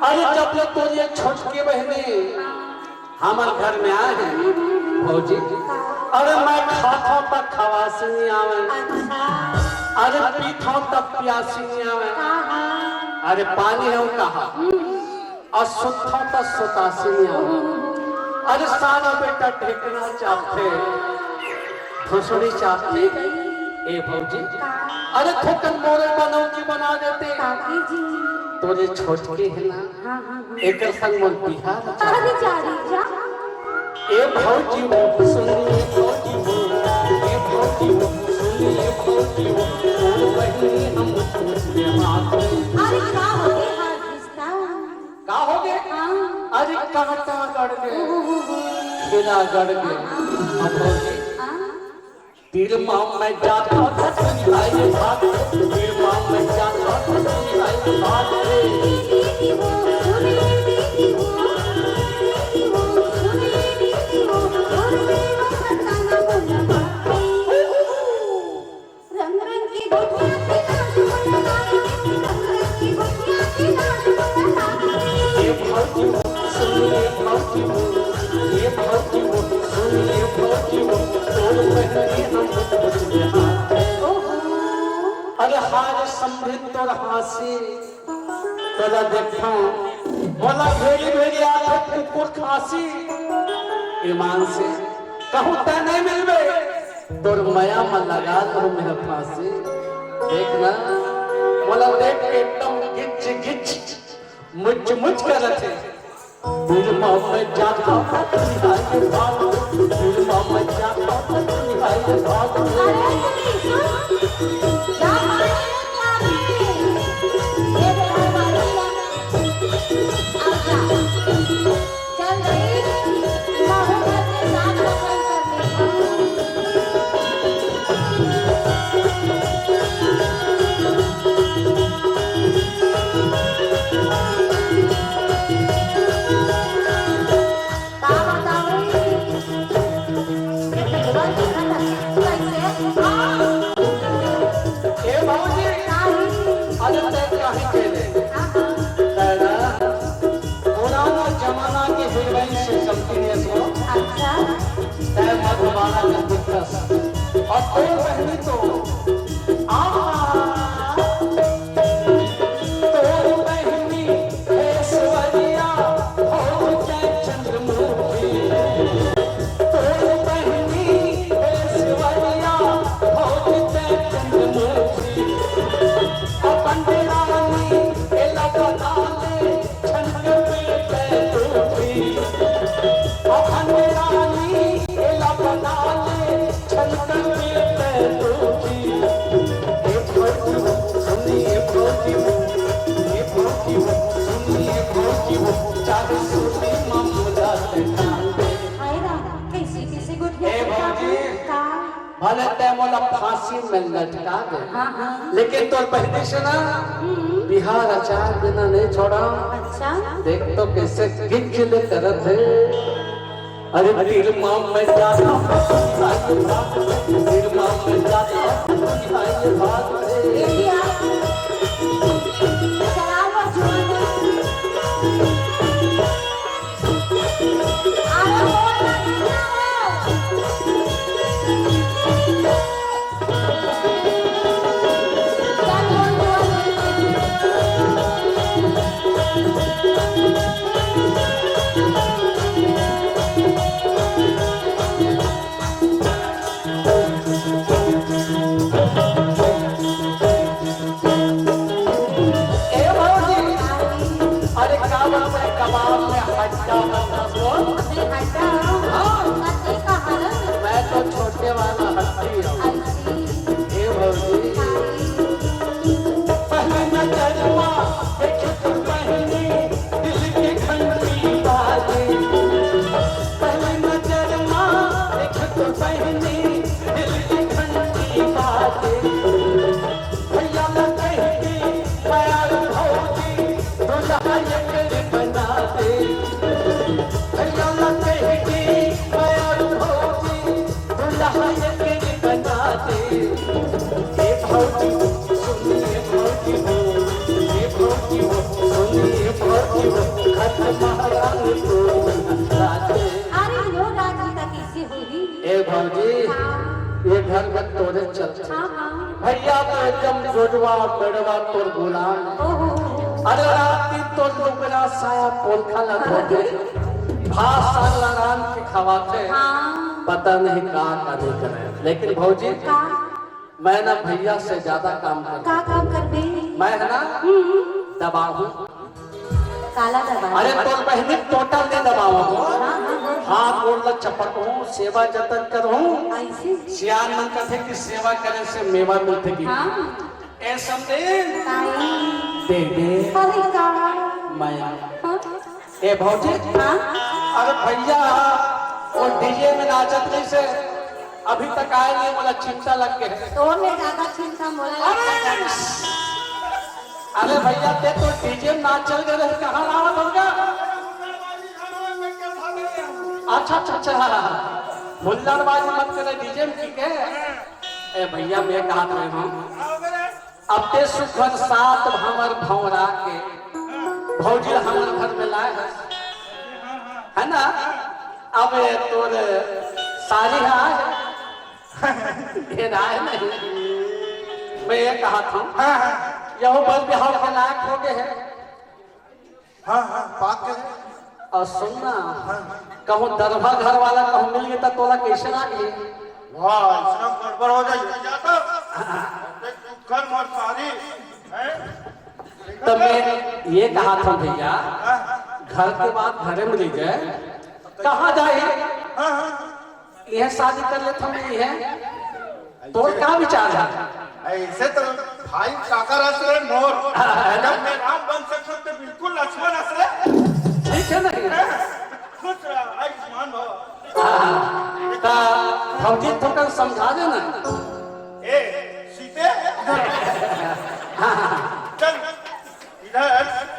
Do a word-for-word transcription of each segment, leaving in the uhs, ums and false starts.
अरे, जब ले तोर ये छोटकी बहिनी हमर घर में आए हे भौजी, अरे, मैं खाथों त खवासी नइ आवय। अच्छा। अरे, पीथों त पियासी नइ आवय। हाँ, हाँ। अरे, पानी हे वो कहा। हम्म। अउ सुतथों त सुतासी नइ आवय। अरे, सारा बेटा ढेकना चापथे, भुसड़ी चापथे। ए भौजी, अरे, थोकन मोरो बनौजी बना देते। काकी जी। तोर ये छोटकी हे ना, हाँ, हाँ, हाँ। एकर संग मोर बिहाव हे। अरे, जा रे, जा। ए भौजी वो, सुन ए भौजी वो, ए भौजी वो, सुन ए भौजी वो, तोर बहिनी हम छूट के हाथ में। अरे, का होगे हाथ रिश्ता? का होगे? हाँ। अरे, कांटा गड़ गे, ओहो, हो, हो। खिला गड़ गे। हाँ। अब भौजी, हाँ। तीर माम में जाता था, सुन भाई भाग। तीर माम में जाता था, सुन भाई भाग। रंग रंग की गुठिया के नाच मोला लागे, रंग रंग की गुठिया के नाच मोला लागे। ये भौजी, सुन ये भौजी, ये भौजी, सुन ये भौजी, तोर बहिनी हम कुछ में हाथ। ओहो। अरे हाय रे समधिन तोर हाँसी, तोला देखथों, मोला भेरी भेरी आथे कुकुर खांसी। ईमान से कहूँ तैं नइ मिलबे, तोर मया म लगा लूँ मैं फांसी। देख ना, मोला देख के एकदम गिच गिच, मुच मुच करत हे। दिल मा मैं जाता था, तुझे आए भाग। दिल मा मैं जाता था, तुझे आए भाग। अरे सुनी, सुन। जा पानी लेके आ रे। ये देखो, पानी लेके आ जा। चल रही, माहौल के साथ बदल कर ले। का बतावं? बस खत्म। कैसे? ए भौजी, का है? अरे तैं काहे के ले? हाँ, हाँ। तैं ना पुराना जमाना के हीरोइन से चलती है सो। अच्छा। तैं मधुबाला के दिक्कत। अउ तोर बहिनी तो आहा। तोर बहिनी ऐश्वर्या, भौजी तैं चंद्रमुखी। तोर बहिनी ऐश्वर्या, भौजी तैं चंद्रमुखी। अपन रानी एला बना ले, छनक में तैं टूटी। अपन रानी एला बना ले, छनक में तैं टूटी। ए भौजी हो, सुन ए भौजी हो, ए भौजी हो, सुन ए भौजी हो, चाहे सूती मा मोला तैं टांग दे। हाय राम, कैसे कैसे गुठिया ए भौजी। का? भले तैं मोला फांसी में लटका दे, हाँ, हाँ। लेकिन तोर बहिनी से ना हम्म। बिहाव अचार बिना नइ छोड़ा। अच्छा। देख तो कैसे गिच ले करत हे। अरे दिल मा मैं जाता, दिल मा मैं जाता, ये भी आप चला लो जुआ। ए भौजी, अरे का बात हे, कबाब में हड्डा बना दो। अबे हड्डा? हाँ। कथी का हड्डा? मैं तो छोटे वाला हड्डी हूँ। ऐसी। ए भौजी, पहली नजर मा देखे तो पहली दिल के घंटी बाजे। पहली नजर मा देखे तो पहली दिल के घंटी बाजे। भैया ला कह के मैं अउ भौजी दुल्हा ये बना दे। भैया ला कह के मैं अउ भौजी दुल्हा ये बना दे। ए भौजी, सुन ए भौजी हो, ए भौजी हो, सुन ए भौजी हो, अरे, यो राज गीता कइसे होही? ए भौजी, हाँ। ये घर में तोरे चलते। हाँ, हाँ। भैया तो एकदम जोड़वा मेड़वा तोर गुलाम। ओहो। अरे, रात दिन तोर लुगरा साया पोलखा ला धोते। भात साग ला रांध के खवाते। हाँ। पता नहीं का का नहीं करे। लेकिन भौजी, का? मैं ना भैया से ज्यादा काम कर का काम करबे? मैं है ना हम्म। दबाहूँ। काला दबा? अरे तोर बहिनी टोटल नहीं दबावा हूँ। हाँ, हाँ, हाँ। हाथ गोड़ ला चपकहूँ, सेवा जतन करहूँ। ऐसे? सियान मन कथे कि सेवा करे से मेवा मिलथे कि। हाँ। ए समझे? ताई। दे दे। अरे का? माया। हाँ? ए भौजी, हाँ? अरे भैया, वो डीजे में नाचत रहिसे, अभी तक आए नहीं, मोला चिंता लग गए। तोर ले ज्यादा चिंता मोला अरे! लगता है। अरे भैया, ते तो डीजे में नाच चल गए रहे, कहाँ लावत होगा? अच्छा, अच्छा, अच्छा, हुल्लड़बाजी मत करे, डीजे में ठीक है। ए भैया, मैं कहा रहे हूँ, अब ते सुखन सात हमर भौरा के भौजी हमर घर में लाए हस, है ना? अब तोर सारी है, ये राय नहीं। मैं ये कहा था, हाँ, हाँ। यहो बस बिहाव के लायक हो गए हैं। हाँ, हाँ, पाक के। और सुन ना, हाँ। कहूँ दरभा घर वाला कहूँ मिल गया तो तोला कैसे लागे? वाह, इसका गड़बड़ हो जाए। या तो घर में सारी, हैं? तो मैं ये कहा था भैया, हाँ। घर के बात घरे में ले जाए, कहाँ जाए? हाँ, हाँ। यह शादी कर लेता हूँ, यह। तोर का विचार है? ऐसे तो भाई काका रस रे मोर। है ना? जब मैं राम बन सकता तो बिल्कुल लक्ष्मण रस रे। ठीक है ना? खुश रह, आयुष्मान भव। हाँ, तो भौजी थोड़ा समझा देना। ए, सीते? चल, इधर।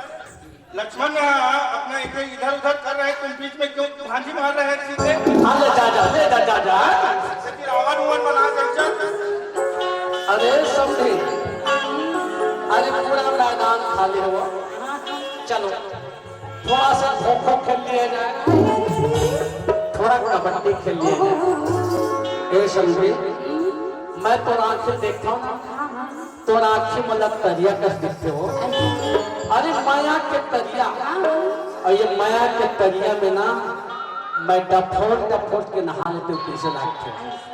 लक्ष्मण, अपना इधर, इधर उधर कर रहे, तुम बीच में क्यों भांजी मार रहे हैं सीधे? हाँ, ले जा, जा, ले जा, जा, जा। ऐसे फिर आवाज उवाज बना कर चल। अरे समधी, अरे पूरा मैदान खाली हो, चलो थोड़ा सा खो खो खेल लिया जाए, थोड़ा कबड्डी खेल लिया जाए। ए समधी, मैं तो आंखें देखता हूँ ना, तोर आँखी में लग तरिया कस दिखते हो। अरे मया के तरिया, और ये मया के तरिया में ना मैं डफोट डफोट के नहा लेते हो, कैसे लागते हो?